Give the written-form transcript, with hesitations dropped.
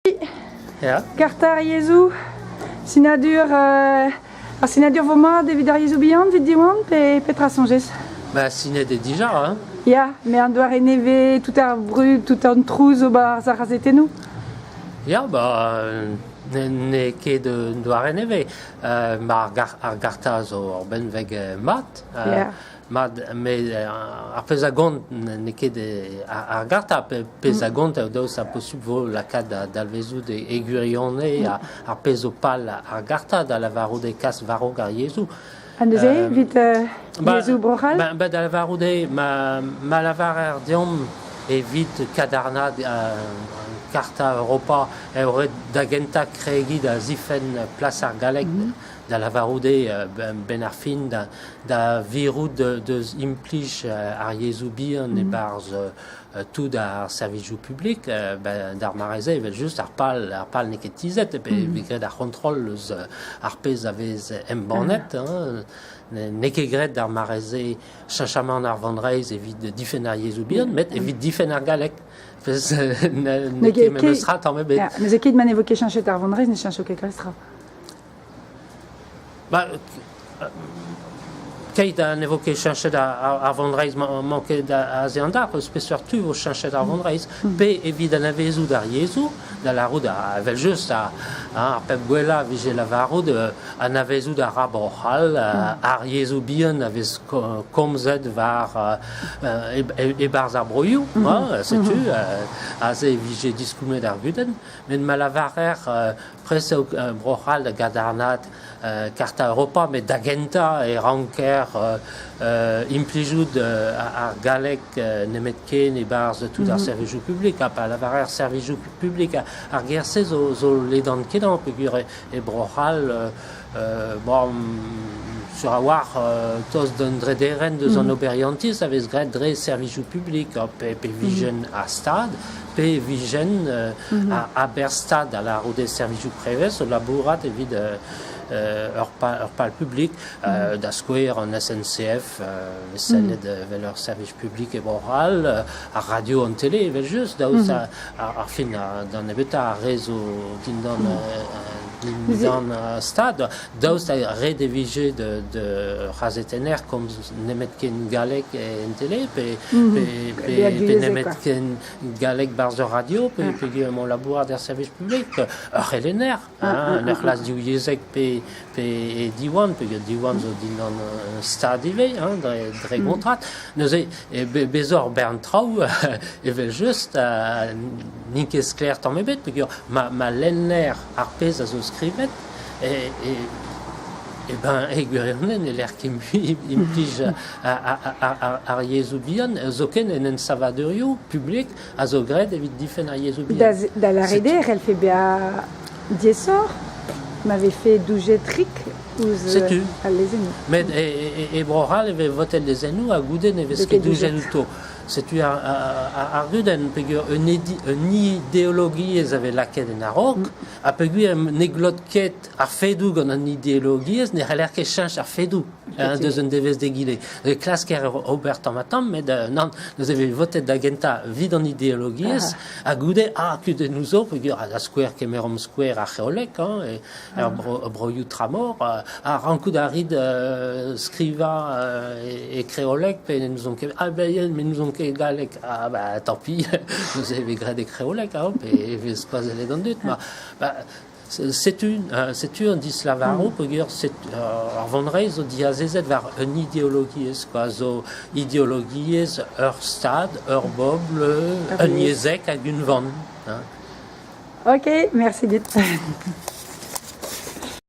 Ya. Karta ar yezhoù, sinadur ar sinadur vo mat evit ar yezhoù bihan evit Diwan pe petra soñjez? Ba sinet eo dija hein. Ya, met an doare nevez, tout ar brud, tout an trouz zo 'barzh ar c'hazetennoù. Ya, ba n'eo ket un doare nevez. Ma ar garta zo ur benveg mat. Ya. Mat, met ar pezh a gont n'eo ket ar garta, pezh a gont eo daoust ha posupl vo lakaat da dalvezout e gwirionez ar pezh zo pal ar garta, da lavarout eo kas war-raok ar yezhoù. Ha neuze, evit yezhoù Bro-C'hall? Ba, da lavarout eo ma lavarer deomp evit kadarnaat Karta Europa eo ret da gentañ kregiñ da zifenn plas ar galleg da lavarout eo benn ar fin da virout deus implij ar yezhoù bihan e-barzh tout ar servijoù publik. D'ar mare-se evel-just ar pal ar pal n'eo ket tizhet e vez graet ar c'hontrol eus ar pezh a vez embannet. N'eo ket graet d'ar mare-se cheñchamant ar vonreizh evit difenn ar yezhoù bihan, met evit difenn ar galleg. N'eo ket memes tra tamm ebet. Neuze ket ma ne vo ket cheñchet ar vonreizh ne cheñcho ket kalz tra. Ba keit ha ne vo ket cheñchet ar vonreizh mañ ket aze an dac'h eus peseurt tu vo cheñchet ar vonreizh pe evit anavezout ar yezhoù da lârout evel-just ar pep gwellañ a vije lavarout anavezout a ra Bro-C'hall ar yezhoù bihan a vez komzet war e-barzh ar broioù setu aze e vije diskoulmet ar gudenn met ma lavarer Prest eo Bro-C'hall da gadarnaat Karta Europa, met da gentañ e ranker implijout ar galleg nemetken e-barzh tout ar servijoù publik. Ha pa lavarer servijoù publik, ar ger-se zo ledan-kenañ peogwir e Bro-C'hall bon, sur a-walc'h tost d'un drederenn deus an oberiantiz a vez graet dre servijoù publik pe vijen ar Stad pe vijen a-berzh Stad da lârout eo servijoù prevez o labourat evit ur pal publik. Da skouer an SNCF vez sellet evel ur servij publik e Bro-C'hall, ar radio, an tele evel-just, daoust ar fin d'an nebeutañ ar re zo dindan dindan stad. Daoust ha ret e vije da c'hazetenner komz nemetken galleg en tele pe, pe, pe, pe nemetken galleg 'barzh ur radio pe peogwir emañ o labourat er servij publik. Ur c'helenner, hein, un c'hlas divyezhek pe, pe e Diwan, peogwir Diwan zo dindan stad ivez, hein, dre, dre gontrad. Neuze, bez ur bern traoù evel-just n'int ket sklaer tamm ebet peogwir ma, ma lenner ar pezh a zo skrivet e, e, e ben e gwirionez ne lec'h ket mui implij ar yezhoù bihan, zoken en ensavadurioù publik a zo graet evit difenn ar yezhoù bihan. Da, da lâret eo e c'hellfe bezañ diaesoc'h ma vefe doujet-rik ouzh Setu. al lezennoù. Met e, e, e Bro-C'hall e vez votet lezennoù ha goude ne vez ket doujet outo. Setu ar gudenn peogwir un, un ideologiezh a vez lakaet en a-raok ha peogwir ne glot ket ar fedoù gant an ideologiezh ne c'heller ket cheñch ar fedoù deus un devezh d'egile. Klasker ober tamm-ha-tamm, met nann, neuze e vez votet da gentañ evit an ideologiezh ha goude, ah, kudennoù zo, peogwir da skouer kemeromp skouer ar c'heoleg, hein, er broioù tramor, ha rankout a rit skrivañ e kreoleg pe n'ouzon ket, ah ben mais n'ouzon ket galleg, ah bah tant pis, neuze e vez graet e kreoleg, hein, pe e vez skoazellet an dud. Ma, bah, setu, setu an dislavaroù peogwir ar vonreizh zo diazezet war un ideologiezh quoi, zo ideologiezh ur stad, ur bobl, un yezhek hag unvan. Hein. Ok, merci dit.